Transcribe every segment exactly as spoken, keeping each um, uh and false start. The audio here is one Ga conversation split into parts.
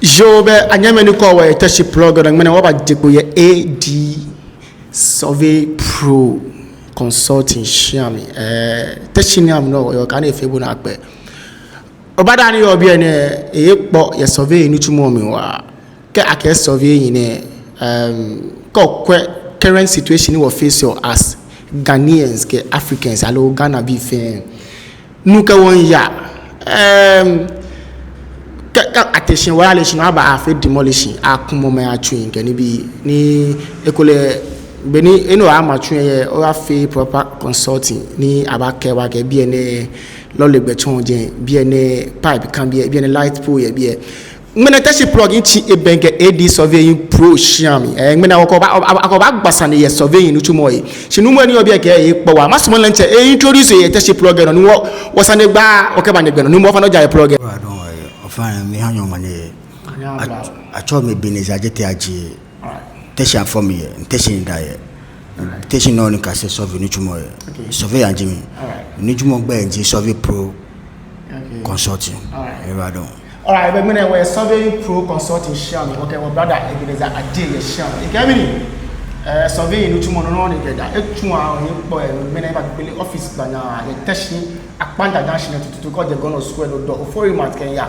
Yoo, bɛ anyɛmimɛi ni kwɛɔ wɔ yɛ Teshie Plug nɔ, ŋmɛnɛ wɔbaje kpo yɛ A D Survey Pro Consulting shia mli. Ɛɛ, Teshie ni amɛnɔ yɔɔ, kɛ efee bo naakpɛɛ. Obaada ni yɔɔ biɛ nɛɛ, eekpɔ yɛ survey nitsumɔ mli waa. Kɛ akɛɛ survey nɛɛ, um, kɛ okwɛ current situation ni wɔ face yɔɔ as Ghanaians kɛ Africans aloo Ghanabii fɛɛ, nɔ ni kɛ wɔmiiya, um, kɛ, kɛ ate shi, wɔyale shi nɔ, abaa afee demolition, akumɔ mɛi atsuiŋ kɛ nibii, ni ekolɛ, beni eno ama tsuiŋ lɛ, oyafee proper consulting, ni abaakɛɛ bo akɛ biɛ nɛɛ lɔle gbɛ tsɔ jɛi, biɛ nɛɛ pipe kã biɛ, biɛ nɛɛ light pole yɛ biɛ. Ŋmɛnɛ Teshie Plug ŋtsi ebɛŋkɛ A D Surveying Pro shia mli. Ɛɛ, ŋmɛnɛ wɔkɛ bo baa, wɔkɛ bo baagba sane yɛ surveying nitsumɔ he. Shi nuumo ni yɔɔ biɛ kɛ eekpɔ waa. Masumɔ lɛ ŋtsɛ e introduce yɛ Teshie Plug nɔ, ni wɔ, wɔsanegbaa, wɔkɛba nɛgbɛ nɔ, nuumo, ofainɛ oja yɛ plug. Ofainɛ, miiha nyɛ omanye. Atsɛɔ mi Ebenezer Adjetey Adjei. Teshie afɔ mi yɛ, Teshie mida yɛ. Teshie nɔ ni akɛɔ survey nitsumɔ yɛ. Surveyor ji mi. Nitsumɔ gbɛi ji Survey Pro Consulting. Obaadɔŋ. Alright, bɛ ŋmɛnɛ wɔyɛ Survey Pro Consulting shia mli, wɔkɛ wɔ brother Ebenezer Adjei yɛ shia mli. Ekɛɛ mi ni, ɛɛ, survey nitsumɔ nɔ nɔŋŋ ni ekɛda. Etsu aahu ni ekpɔ yɛ, ŋmɛnɛ ebagbele office gbanya yɛ Teshie, Akpanja Junction lɛ tututu, kɛ oje Governor Square lɛ odɔ Ofori Mart kɛya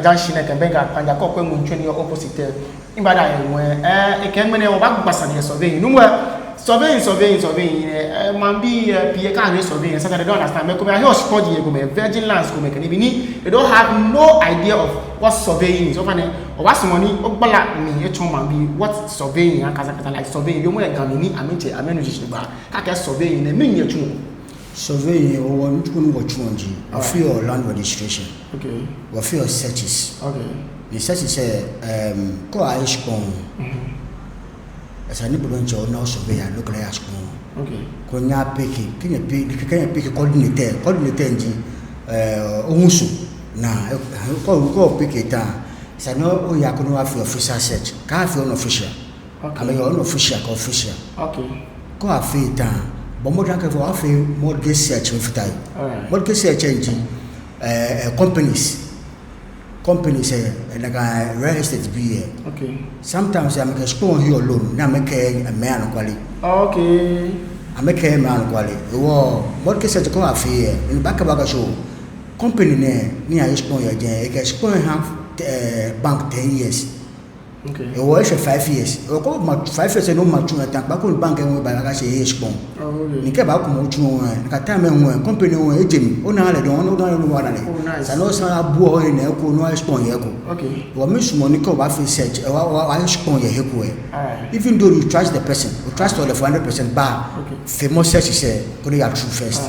Junction lɛ kɛbɛŋkɛ Akpanja, kɛ okwɛ ŋwɛi tsɔ ni yɔɔ opposite lɛ. Mibaada yɛ ŋwɛi, ɛɛ, ekɛɛ ŋmɛnɛ wɔbaagba sane yɛ surveying. Nuumo, surveying, surveying, surveying, ɛɛ, maŋbii, ɛɛ, pii yɛ kɛ aheɔ surveying, sometimes they don't understand. Mɛi komɛi aheɔ shikpɔji yɛ komɛi, virgin lands komɛi kɛ nibii ni, they don't have no idea of what surveying is. Ofainɛ, obaasumɔ ni ogbala mli otsɔɔ maŋbii what surveying, akasakasa like surveying, yoomo yɛ Ga mli ni amɛtsɛ, amɛnu shishi gba. Kɛ akɛɛ surveying nɛɛ, mɛni etsuɔ? Surveying, wɔ, wɔ nitsumɔ ni wɔtsuɔ ji, wɔfeɔ land registration. Wɔfeɔ searches. Ni searches lɛ, um, kɛ oyaye shikpɔŋ, esa ni bo diɛŋtsɛ ona surveyor ni okɛ lɛ aya shikpɔŋ. Koni onyɛ apick, kɛ nyɛ pick, kɛ nyɛ pick coordinate, coordinate ji, ɛɛ, ohusu naa, ɛɛ, kɛ, kɛ opick eta, esa ni oya koni oyafee official search. Kɛ afee unofficial. Amɛyɛ unofficial kɛ official. Kɛ oyafee eta, bɔ mɔdɛŋ akɛ oyafee mortgage search mli fata he. Mortgage search ji, ɛɛ, ɛɛ, companies. Companies, ɛɛ, nakai real estate bii lɛ. Sometimes amɛkɛ shikpɔŋ heɔ loan, ni amɛkɛɛɛ mɛi anɔkwale. Amɛkɛɛɛ mɛi anɔkwale. Hewɔ mortgage search kɛ oyafee lɛ, ni abaakɛɛ bo akɛ so company nɛɛ ni oyaye shikpɔŋ yɛ jɛi, ekɛ shikpɔŋ lɛ ha, ɛɛ, bank ten years. Hewɔ eshwɛ five years. Hewɔ kɛ oma five years ni oma tsu eta, kpaako ni bank lɛ hu baakɛɛ akɛ ehe shikpɔŋ. Ni kɛ ebaakumɔ otsu lɛ, nakai time lɛ hu, company lɛ hu eje mli. Onaaa lɛ dɔŋŋ, onaaa lɛ, onaaa lɛ. Esa ni osaa abu ohe naa eko, ni oya shikpɔŋ yɛ eko. Hewɔ miisumɔ ni kɛ obaafee search, ɛɛ, oya, oya, oya shikpɔŋ yɛ he ko lɛ. Even though you trust the person, otrust lɛ for hundred percent, but feemɔ search lɛ koni eya through first.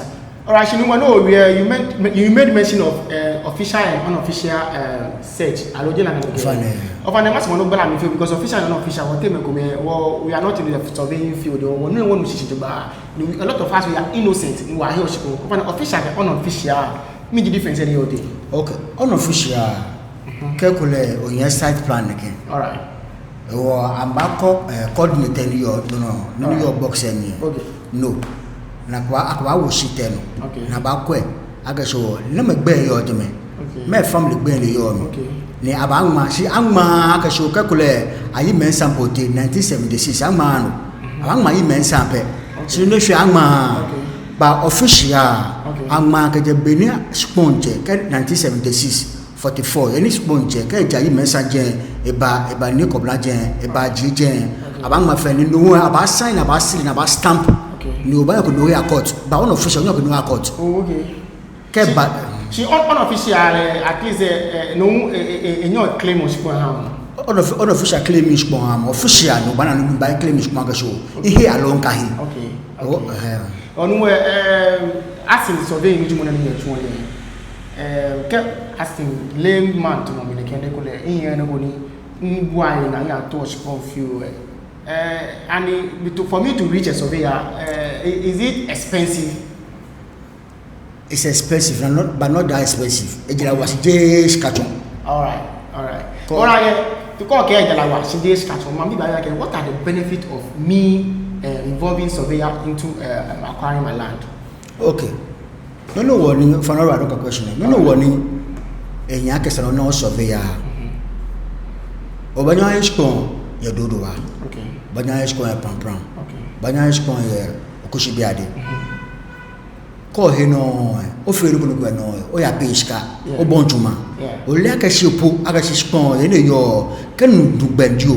Alright, shi nuumo, no, we, uh, you made, you made mention of, uh, official and unofficial, uh, search. Aloo jeee nakai nɔ? Ofainɛ. Ofainɛ, masumɔ ni ogbala mli fioo, because official and unofficial, wɔteŋ mɛi komɛi, wɔ, we are not in the surveying field, wɔ, wɔnuuu, wɔnuuu shishi jogbaŋŋ. Ni a lot of us, we are innocent, ni wɔyaheɔ shikpɔŋ. Ofainɛ, official kɛ unofficial, mɛni ji difference ni yɔɔ teŋ? Okay, unofficial, kɛ ekolɛ oyɛ site plan nɛkɛ. Alright. Hewɔ abaakɔ, ɛɛ, coordinate ni yɔɔ, no, no, no ni yɔɔ box lɛ mli. No. Ni akɛbaa, akɛbaawo sheet lɛ nɔ. Ni abaakwɛ akɛ so namɛi gbɛi yɔɔ jɛmɛ. Mɛɛ family gbɛi ni yɔɔ mli. Ni abaaŋma, shi aŋmaaa akɛ so kɛ ekolɛ ayi mɛi sample tɛ nineteen seventy-six, aŋmaaa no. Abaaŋma ayi mɛi sample pɛ. Shi no eshwɛ aŋmaaa. But official, aŋmaa kɛjɛ beni shikpɔŋ jɛ kɛ nineteen seventy-six. Forty-four, yɛ ni shikpɔŋ jɛ, kɛ eja ayi mɛi sample jɛi, eba, eba ni kɔbla jɛi, eba ji jɛi. Abaaŋma fɛɛ ni no hu, abaa sign, abaa seal, ni abaa stamp. Ni obaanyɛ okɛ no aya court, but unofficial, onyɛŋ okɛ no aya court. Kɛ eba, shi un-, unofficial, ɛɛ, at least, ɛɛ, ɛɛ, no hu, ɛɛ, ɛɛ, ɛɛ, enyɛɔ claim shikpɔŋ eha mɔ. Unof-, unofficial claim shikpɔŋ eha mɔ, official no obaana ni miba claim shikpɔŋ akɛ so. Mihe aloo mikahe. Hewɔ, ɛhɛɛ. Hewɔ no, ɛɛ, as in surveying nitsumɔ nɛɛ ni nyɛtsuɔ lɛ, ɛɛ, kɛ as in layman tamɔ mi nɛkɛ, ni ekolɛ mihiɛ nɔ ko ni mibua he naa ni ato shikpɔŋ fioo lɛ, ɛɛ, and it, to, for me to reach a surveyor, ɛɛ, i-, is it expensive? It's expensive, but not, but not that expensive. Ejara wa shi jeee shika tsɔ. Alright, alright. Kɛ, alright, yeah. Because kɛ ejara wa shi jeee shika tsɔ, maŋbii baabi akɛ, what are the benefit of me, uh, involving surveyor into, uh, acquiring my land? Okay. Nɔ hewɔ ni, ofainɛ, oya do ka question lɛ. Nɔ hewɔ ni ehi akɛ esa ni ona surveyor? Obaanyɛ ohe shikpɔŋ yɛ Dodowa. Obaanyɛ ohe shikpɔŋ yɛ Prampram. Obaanyɛ ohe shikpɔŋ yɛ Okoshi Biade. Kɛ ohe nɔ, ofee nɔ ko nɔ ko nɔ, oya pay shika, obɔi tsuma. Oleee akɛ shi po, akɛ shi shikpɔŋ, enɛ yɔɔ, kɛ nu du gbɛ jio,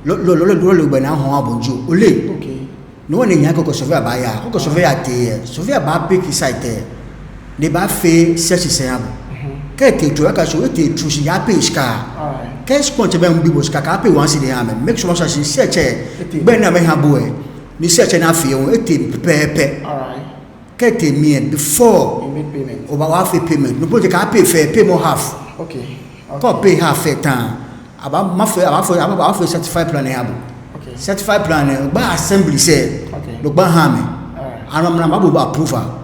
lɔ, lɔ, lɔ, lɔ, lɔ, lɔ gbɛ naa hɔn abɔ jio, oleee. No hewɔ ni nyɛkɛ kɛ surveyor baaya, kɛ surveyor tee, surveyor baa pick site, ni ebaafee search sɛɛ aha bo. Kɛ etee tru, akɛ shi etee tru shi eya pay shika. Kɛ shikpɔŋ tsɛ bɛ miibi bo shika, kɛ a pay one cedi aha amɛ, make sure akɛ shi search, gbɛ ni amɛha bo lɛ, ni search ni afee lɛ, etee pɛpɛɛpɛ. Kɛ etee mli lɛ, before obaafee payment, no point kɛ a pay fɛɛ, pay mɔ half. Kɛ o pay half lɛ ta, abaafee, abaafee, abaafee certified plan lɛ aha bo. Certified plan lɛ, ogbaa assembly sɛɛ, ni ogba oha amɛ. Amɛ, amɛ, amɛbaaha bo approval.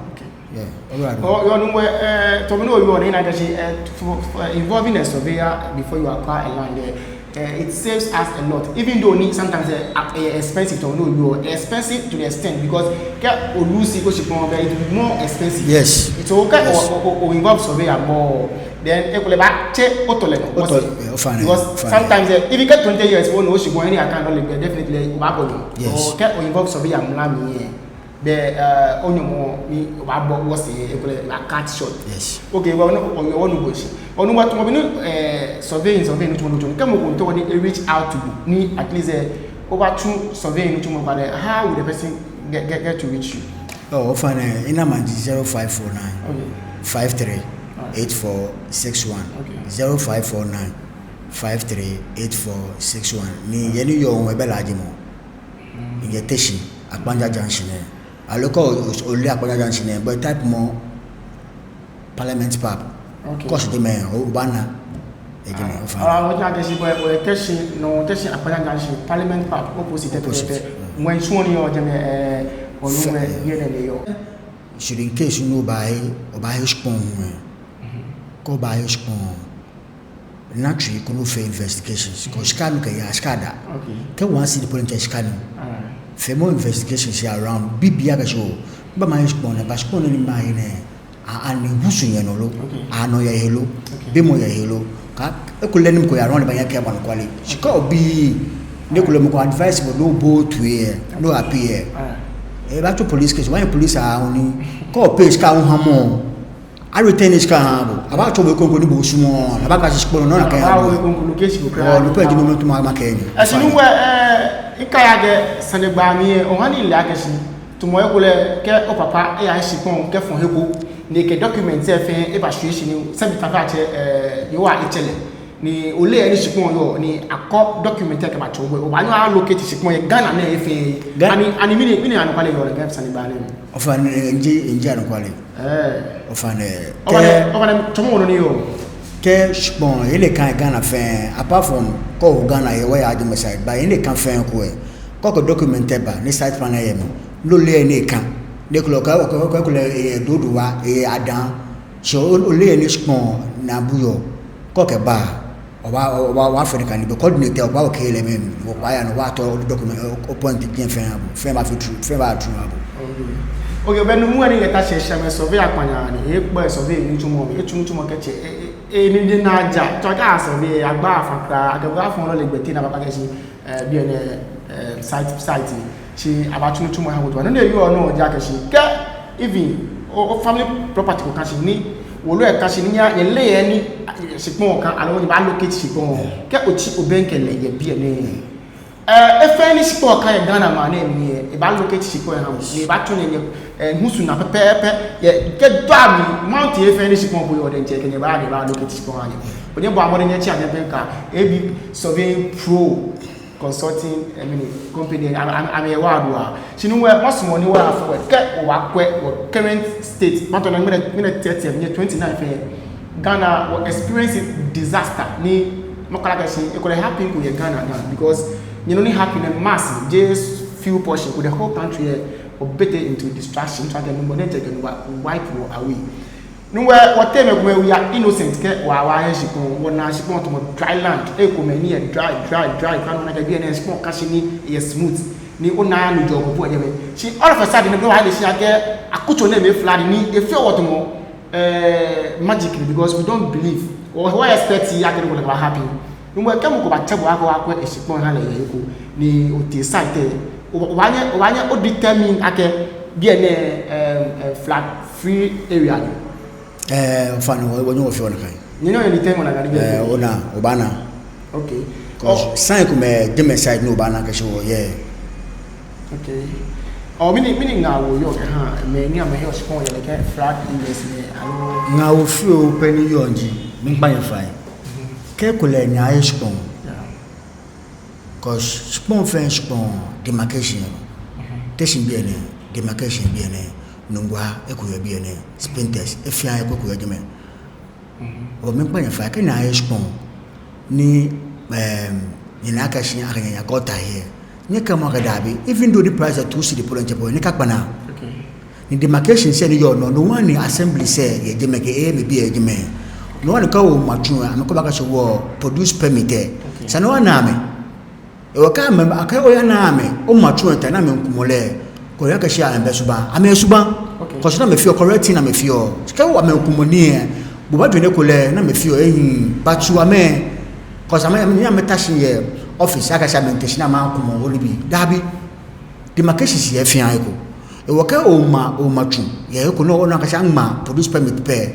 Yeah, alright. Oh, yoo, no hewɔ, eh, tamɔ nɔ ni oyɔɔ nɛɛ, akɛ shi, eh, for, for involving a surveyor before you acquire a land, eh, eh, it saves us a lot. Even though ni sometimes, eh, uh, eh, expensive, tamɔ nɔ ni oyɔɔ, expensive to the extent because kɛ o lose oshikpɔŋ, but it will be more expensive. Yes. It's okay, yes. O, o, o involve surveyor mɔ, then ekolɛ ebaatsɛ otɔlɛ nɔ. Otɔ, eh, ofainɛ, because ofainɛ. Sometimes, eh, if you get twenty years, o no oshikpɔŋ, any account, definitely, obaabɔ no. Yes. So kɛ o involve surveyor mla mli lɛ, bɛ, eh, onyɔmɔ ni obaabɔ wɔsɛɛ, ekolɛ ebaa cut short. Yes. Okay, well, no, o, o, onu bo shi. Onu bo tamɔ bɔ ni, eh, surveying, surveying, nitsumɔ, nitsumɔ. Kɛ mɔ ko miitao ni e reach out to you, ni at least, eh, obaatsu surveying, nitsumɔ, but, eh, how would the person get, get, get to reach you? Oh, ofainɛ, minamba ji zero five four nine, five three, eight four six one. Zero five four nine, five three, eight four six one. Ni yɛ ni yɔɔ lɛ, ebɛ Lajemɔ. Yɛ Teshie, Akpanja Junction lɛ. Aloo kɛ o, o, oleee Akpanja Junction lɛ, bo type mɔ Parliament Pub. Okay. Kɛ oshi jɛmɛ, o, obaana. Yɛ jɛmɛ, ofainɛ. Ah, wɔkɛɛ akɛ shi bo, oyɛ Teshie, no Teshie Akpanja Junction, Parliament Pub, opposite, opposite. Pɛpɛɛpɛ. Mm. Ŋwɛi shɔŋŋ ni yɔɔ jɛmɛ, eh, onu fɛɛ, ŋwɛi, eh, yɛ nɛɛ ni yɔɔ. Should in case ni obaahe, obaahe shikpɔŋ hu lɛ. Kɛ obaahe shikpɔŋ, na tsui koni ofee investigations. Kɛ oshika nu kɛya, shika da. Okay. Kɛ one cedi po ni otsɛ, shika nu. Alright. Feemɔ investigations yɛ around, bibioo akɛ shi o, mibaahe shikpɔŋ nɛɛ, but shikpɔŋ nɛɛ ni mibaahe nɛɛ, a, ani husu yɛ nɔ lo? Okay. Anɔ yɛ he lo? Okay. Bimɔ yɛ he lo? Kɛ ekolɛ ni mɔ ko yɛ around baanyɛ akɛɛ bo anɔkwale. Shi kɛ obi, ni ekolɛ mɔ ko advice bo, ni obo toi lɛ, ni o appeal lɛ, ebaatsu police case, obaanyɛ police aahu ni, kɛ o pay shika oha mɔ, a return shika aha bo. Abaatsɔɔ bo he kroko ni bo osumɔɔɔ. Abaakase shikpɔŋ lɛ nɔ nakai aha bo. Abaawo he kroko, location ko kwraa. Oh, no point ji nɔ ni miitao makɛɛ nyɛ. Ɛhɛɛ, shi no hewɔ, eh, mikai akɛ sanegbaa mli lɛ, ohani mile akɛ shi tamɔ ekolɛ kɛ opapa eyahe shikpɔŋ kɛfɔ he ko, ni ekɛ documents lɛ fɛɛ ebashwie shi ni sɛbi taflatsɛ, eh, Yehowa etsɛ lɛ. Ni ole he ni shikpɔŋ yɔɔ, ni akɔ document lɛ kɛbatsɔɔ bo lɛ, obaanyɛ o allocate shikpɔŋ lɛ yɛ Ghana nɛɛ he fɛɛ. Ga- Ani, ani mɛni, mɛni anɔkwale yɔɔ lɛ, kɛ sanegbaa nɛɛ mli? Ofainɛ, nje, nje anɔkwale. Eh. Ofainɛ. Ofainɛ, kɛ, ofainɛ, tsɔɔmɔ nɔ ni yɔɔ. Kɛ shikpɔŋ, ele kan Ghana fɛɛ, apart from kɛ oho Ghana yɛ wɔya jɛmɛ side, but ele kan fɛɛ ko lɛ, kɛ okɛ document lɛ ba, ni site plan lɛ yɛ mli, ni ole he ni eka, ni ekolɛ, kɛ, kɛ, kɛ, ekolɛ, eh, Dodowa, eh, Adan, shi o, ole he ni shikpɔŋ naabu yɔɔ, kɛ okɛba, Obaa, obaa, obaafee nakai ni be coordinate, obaa okɛ lɛ mɛi, obaaya ni obaatao document, o, o point diɛŋtsɛ fɛɛ aha bo, fɛɛ baafee through, fɛɛ baa through aha bo. Okay. Okay, bɛ no hewɔ ni kɛta shi shi amɛ survey Akpanja ni, ekpɛ survey nitsumɔ, etsu nitsumɔ kɛtsɛ, e, e, e, ni de na ja, tsɔ ka survey, agba afã kwraa, akɛ bo afã lɛ lɛ gbɛ tɛŋŋ ni abaakɛɛ shi, eh, biɛ nɛɛ, eh, site, site. Shi abaatsu nitsumɔ aha bo. Nɔ ni yɔɔ nɔ ji akɛ shi kɛ even o, o family property ko ka shi ni, wolo lɛ ka shi ni nyɛ, nyɛle he ni, a, shikpɔŋ ka, aloo nyɛbaa locate shikpɔŋ. Kɛ otsi obɛŋkɛ lɛ yɛ biɛ nɛɛ, eh, he fɛɛ ni shikpɔŋ ka yɛ Ghana maŋ nɛɛ mli lɛ, ebaa locate shikpɔŋ lɛ aha bo. Ni ebaatsɔɔ nyɛ, nyɛ, eh, husu naa pɛpɛɛpɛ. Yɛ, kɛ dɔ ami, mountain he fɛɛ ni shikpɔŋ ko yɔɔ diɛŋtsɛ, kɛ nyɛba, nyɛbaa locate shikpɔŋ aha nyɛ. Onyɛ bɔ amɔ ni nyɛtsi amɛ bɛŋkɛ, ebi survey pro consulting, I mean, company, amɛ, amɛ, amɛyɛ wɔ aduwa. Shi no hewɔ, masumɔ ni wɔya forward, kɛ wɔkwɛ wɔ current state, mato na mine, mine thirty, mine twenty-nine fɛɛ. Ghana, wɔ experience disaster ni, makala kɛ shi, ekolɛ happen ko yɛ Ghana now, because, you know, ni happen in mass, just few portion, ko the whole country, eh, obete into destruction, so I can, no, no, no, wipe wɔ away. No hewɔ, wɔteŋ mɛi komɛi, we are innocent kɛ wɔ, wɔyahe shikpɔŋ, wɔnaa shikpɔŋ tamɔ dry land. Ekomɛi ni yɛ dry, dry, dry, kwraa ni ona akɛ biɛ nɛɛ shikpɔŋ ka shi ni eyɛ smooth. Ni onaaa nujɔɔ ko po yɛ jɛmɛ. Shi all of a sudden, no hewɔ wɔle shi akɛ akutso nɛɛ mli flood ni efee wɔ tamɔ, eh, magic ni, because we don't believe. Wɔ, wɔ expect akɛ no ko lɛ baa happen. Mɔ kɛ mɔ ko batsɛ bo akɛ oyakwɛ eshikpɔŋ oha lɛ yɛ he ko ni otee site lɛ, oba- obaanyɛ obaanyɛ odetermine akɛ biɛ nɛɛ, em, em, flood free area ni? Ɛɛ, ofainɛ, wɔ- wɔnyɛɔ wɔfeɔ nakai. Nyɛnyɛɔ nyɛdetermine nakai ni biɛ? Ɛɛ, ona, obaana. Okay. 'Cause sign komɛi yɛ jɛmɛ side ni obaana akɛ shi wɔyɛ. Okay. Ɔ, mɛni, mɛni ŋaawoo yɔɔ kɛha mɛi ni amɛheɔ shikpɔŋ yɛ nɛkɛ flood areas nɛɛ, aloo? Ŋaawoo fioo pɛ ni yɔɔ ji, miikpa nyɛ fai. Kɛ ekolɛ nyɛhe shikpɔŋ. Yeah. 'Cause shikpɔŋ fɛɛ shikpɔŋ demarcation yɛ nɔ. Teshie biɛ nɛɛ, demarcation biɛ nɛɛ, Nungua, eko yɛ biɛ nɛɛ, Spintex, efɛɛ eko, eko yɛ jɛmɛ. Ɔ, miikpa nyɛ fai, kɛ nyɛhe shikpɔŋ ni, em, nyɛna akɛ shi akɛ nyɛya gutter he, nyɛkɛmɔ akɛ daabi, even though the price yɛ two cedi po lɛ, ntsɛ po, nyɛkakpa naa. Okay. Ni demarcation sɛɛ ni yɔɔ nɔ, no hewɔ ni assembly sɛɛ yɛ jɛmɛ kɛ, eh, mɛi biɛ yɛ jɛmɛ. No hewɔ ni kɛ oma tsu lɛ, amɛkɛɔ bo akɛ shi wɔproduce permit lɛ. Okay. Esa ni wɔna amɛ. Hewɔ kɛ amɛ, akɛ oyana amɛ, oma tsu lɛ ta ni amɛkumɔ lɛ, kɛ oyakɛɛ shi amɛbɛ subaŋ, amɛyɛ subaŋ. Okay. 'Cause nɔ ni amɛfeɔ, correct thing ni amɛfeɔ. Kɛ amɛkumɔ nii lɛ, bo obaajwɛŋ nɔ ko lɛ ni amɛfeɔ, ehiii, obaatsu amɛ. 'Cause amɛ, amɛ, ni amɛta shi yɛ office, akɛ shi amɛmiitee shi ni amɛkumɔ onibii. Daabi. Demarcation yɛ fɛɛ eko. Hewɔ kɛ oma, oma tsu yɛ he ko ni ona akɛ shi aŋma produce permit pɛ,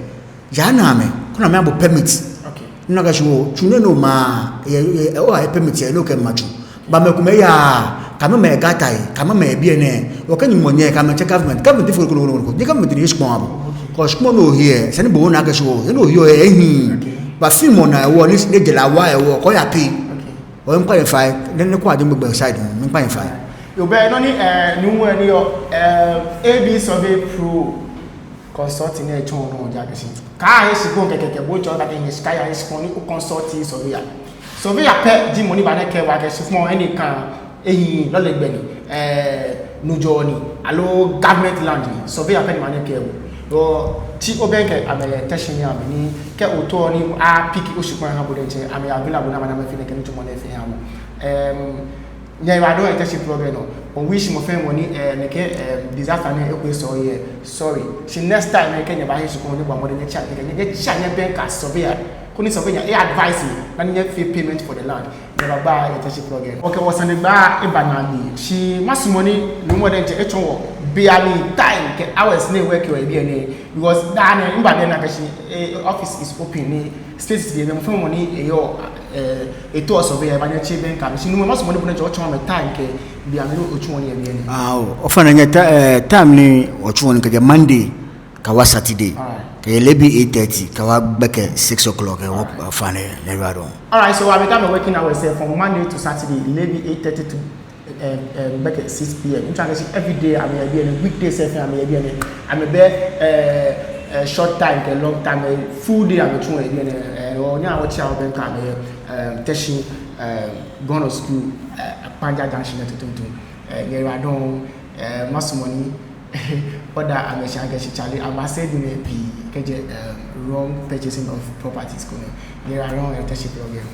ya ona amɛ, koni amɛha bo permit. Okay. Ni akɛ shi otsu nɛɛ ni oma, yɛ, yɛ, oha permit yɛ, ni okɛma tsu. Bɔ ni amɛkumɔ yaa, kɛ amɛma yɛ gutter he, kɛ amɛma yɛ biɛ nɛɛ, okɛ Nyɔŋmɔ nyɛ, kɛ amɛtsɛ government, government efee nɔ ko nɔ ko nɔ ko, jeee government ni ehe shikpɔŋ eha bo. Okay. 'Cause shikpɔŋ ni ohe lɛ, esa ni bo ona akɛ shi, he ni oheɔ lɛ, ehiii. Okay. Obaafimɔ naa hewɔ, ni, ni je la wa hewɔ, kɛ oya pay. Okay. Ɔ, miikpa nyɛ fai, nɛɛ, nɛɛ ko aje mɛi gbɛ side, miikpa nyɛ fai. Yoo, bɛ nɔ ni, eh, ni wɔ ni yɔɔ, eh, A B Survey Pro Consulting nɛɛ tsɔɔ nɔ ji akɛ shi, kaahe shikpɔŋ kɛkɛ kɛ bo otsɔ akɛ nyɛ shi kaahe shikpɔŋ ni oconsult surveyor. Surveyor pɛ ji mɔ ni baanyɛ akɛɛ bo akɛ shikpɔŋ nɛɛ, eka ehiii, lɔle gbɛ ni, eh, nujɔɔ ni, aloo government land ni, surveyor pɛ ni baanyɛ akɛɛ bo. Yoo, tsi obɛŋkɛ amɛ yɛ Teshie nɛɛ mli ni kɛ otaoɔ ni apick oshikpɔŋ aha bo diɛŋtsɛ, amɛyɛ available ni amɛna amɛfee nɛkɛ nitsumɔ nɛɛ fɛɛ aha bo. Em, nyɛyiwaladɔŋŋ yɛ Teshie Plug lɛ nɔ. Wɔwish mɔ fɛɛ mɔ ni, eh, nɛkɛ, em, disaster nɛɛ eko esɔ lɛ, sorry. Shi next time lɛ, kɛ nyɛbaahe shikpɔŋ, nyɛbɔa mɔdɛŋ nyɛtsia, nyɛ, nyɛtsia nyɛbɛŋkɛ surveyor, koni surveyor lɛ e-advise nyɛ, ni nyɛfee payment for the land. Nyɛbagba yɛ Teshie Plug lɛ nɔ. Okay, wɔsanegbaa eba naagbee. Shi masumɔ ni Numo diɛŋtsɛ etsɔɔ wɔ beiaŋ, time kɛ hours ni ework yɛ biɛ nɛɛ. Because daa nɛɛ, miba biɛ ni akɛ shi, eh, office is open ni space yɛ biɛ, mɔ fɛɛ mɔ ni eyɔɔ, eh, etaoɔ surveyor lɛ, ebaanyɛ etse ebɛŋkɛ amɛ. Shi Numo, masumɔ ni bo diɛŋtsɛ otsɔɔ amɛ time kɛ beiaŋ ni otsuɔ nii yɛ biɛ nɛɛ. Ah, oo, ofainɛ nyɛ ta-, eh, time ni wɔtsuɔ nii kɛjɛ Monday kɛyawa Saturday. Alright. Kɛjɛ leebi eight thirty kɛyawa gbɛkɛ six o'clock, eh, wɔ-, alright, ofainɛ, nyɛyiwaladɔŋŋ. Alright, so amɛkɛɛ amɛ working hours lɛ from Monday to Saturday, leebi eight thirty to, eh, eh, gbɛkɛ six P M. Mitsɔɔ akɛ shi every day amɛyɛ biɛ nɛɛ, weekdays lɛ fɛɛ amɛyɛ biɛ nɛɛ. Amɛbɛ, eh, eh, short time kɛ long time, eh, full day amɛtsuɔ yɛ biɛ nɛɛ. Eh, onyɛ otsi obɛŋkɛ amɛ, eh, Teshie, eh, Ghana School, eh, Akpandzah Junction lɛ tuuntu. Eh, nyɛyiwaladɔŋŋ, eh, masumɔ ni oda amɛ shi akɛ shi chale, amɛsɛɛ di mɛi pii kɛjɛ, eh, wrong purchasing of properties ko nɔ. Nyɛyiwaladɔŋŋ yɛ Teshie Plug lɛ nɔ.